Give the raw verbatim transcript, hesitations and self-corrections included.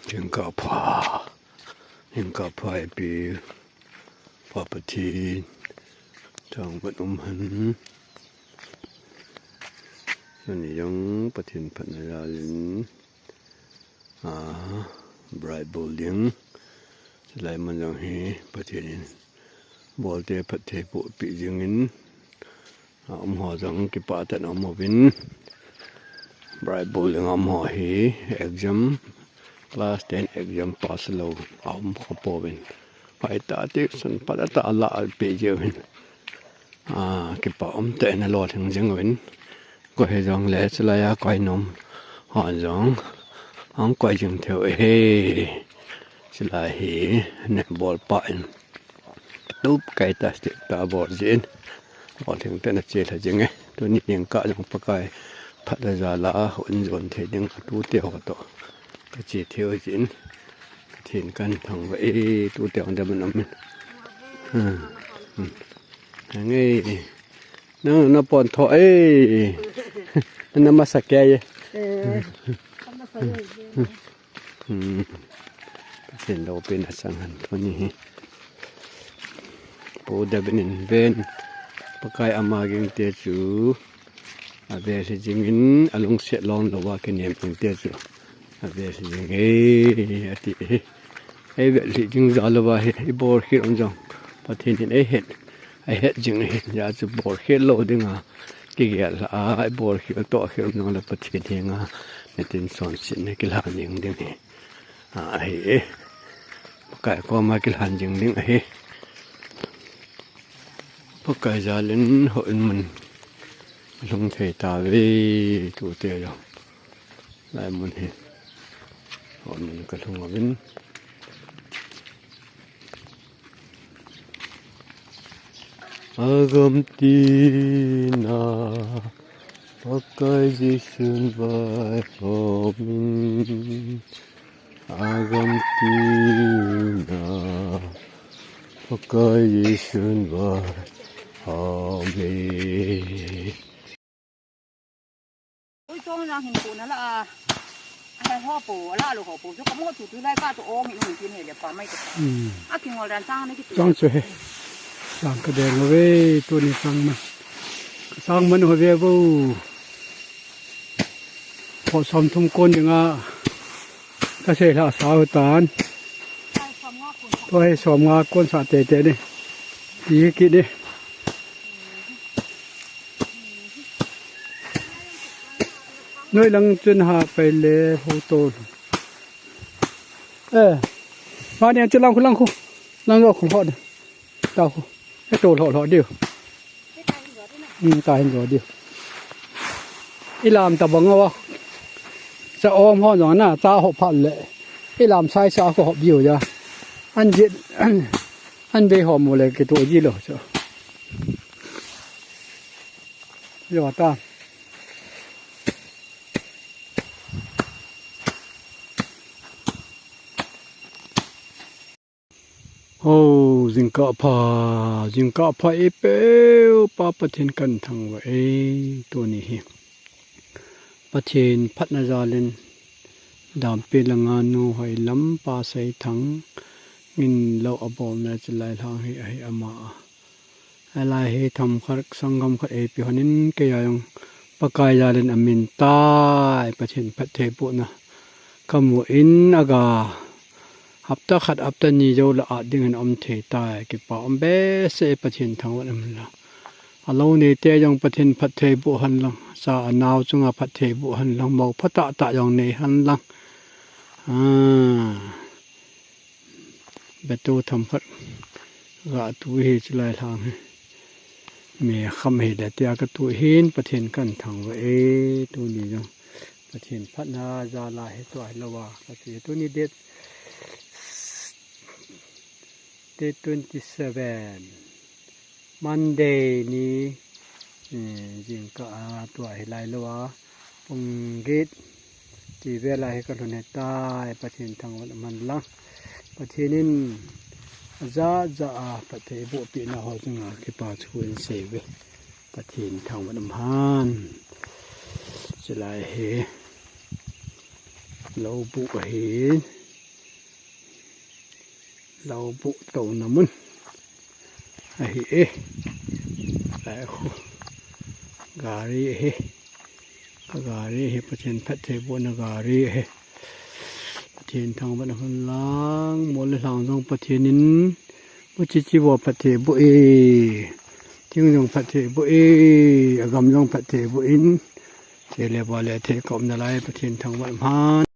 Jingkah pha, jingkah pha ipi, Pa Pathen thangvah in umhen. Tuni jong Pathen phatna jal in, a, bright bol ding. Chulai mun jong hi Pathen in bolte phattheiboh peh jingin, a, umho jong kipah tah in aum uvin. Bright bol ding a umho hi exam, class ten exam pass lou aum kha pouvin. Hoitah a tuition phatah tah a la peh jeh uvin, a, kipah umtah in alolhing jing uvin. Koi hijongle chulai a koi nom ho jong ahung koi jing thei u ahi. Chulai hi neh bolpa in tup kai ta, step ta bol jin, lolhing tah in ache lha jing e. Tuni jingkah jong Pakai phatna jal a houin jon thei ding a tute ho toh kache thei u jin, Pathen kahin thangvah e. Tute ho dam in um in. Hmm. Hmm. Henge. Nang na pon tho e. Na masa kei e. Eh, ka masa e. Hmm. Pathen loupina chang hen tuni hi. Pu David in ven, Pakai ama gingte chu avel lhi jingin, alungset lom louva kinem gingte chu avel lhi jing e, ati e. Eivel lhi jing jal louva hi ibol khel um jong Pathen in eihet, eihet jing ahi. Hijeh chun bol khel lou dinga kigel lha a, ibol khel toh khel um jongle Pathen henga nitin chonsetna kilhan jing ding hi, a, ahi e. Pakai koma kilhan jing ding ahi. Pakai jal in houin mun lhung thei tauve, tute jong. Lai mun hi houin mun kalhung uvin. Agam tina Pakai Jesun vaihom in. Agam tina Pakai Jesun vaihom in. Ui, tong na hin ko na la a. Ala ho po, ala lo ho po. Chu ka mo tu tu lai ka to ong hin hin tin he le pa mai to. Hmm. A ki ngol ran sang na ki tu. Chang chu he. Chang ka deng ve, tuni chang man. Chang man ho ve vo. Pho som thum kon dinga ka sei lha sa u tan. Tua hi som nga kon sa tete ni. Ti kit ni. Noi lang chun ha pai le ho to. Eh. Ma ni chu lang khu lang khu. Lang ro khu ho de. Ta khu. He to lho lho diu. Hmm, ta hin jo diu. Ilam ta bang wa. Sa om ho jong na, ta ho phat le. Ilam sai sa ko ho diu ja. An jit, an, an be ho mu le ki to ji lo so. Jo ta. Ho, jingkah pha, jingkah pha e peu, Pa Pathen kan thangvah e, tuni hi. Pathen phatna jal in, dampi langa nu hoi lam pa sei thang, ngin lo abol na chilai lang hi ahi ama a. Alai hi themkhat sanggam khat eipe hon in kei a jong Pakai jal in amin tai, Pathen phattheibohna kamu in aga hapta khat hapta ni jou le at ding in um thei tai, kipa um behseh e Pathen thangvah in um lang. Alou neite jong Pathen phattheiboh hen lang, cha anao chunga phattheiboh hen lang, mou phatah tah jong nei hen lang. Ah. Betu themkhat ga tu hi chilai lang hi. Me kham hi le tia ka tu hin Pathen kan thangvah e, tuni jong. Pathen phatna jal a hi tua hi lou a, ka ti tuni date, date twenty seven. Monday ni, eh, jingkah a tua hi lai lou a, pung get ti vel a hi ka lhun he tai, Pathen thangvah in um hen lang. Pathen in aja ja a phattheiboh pehna ho chunga kipa thu in sei ve. Pathen thangvah in um hen. Chilai hi lou buh ahi. Lou buh touna mun ahi e. Lai khu gari ahi. Ka gari ahi, Pathen phattheibohna gari ahi. Pathen thangvahna hun lang, mol le lhang jong Pathen in muchi chi vo phattheiboh e. Thing jong phattheiboh e, agam jong phattheiboh in, thei le va le thei kaumna lai Pathen thangvah man.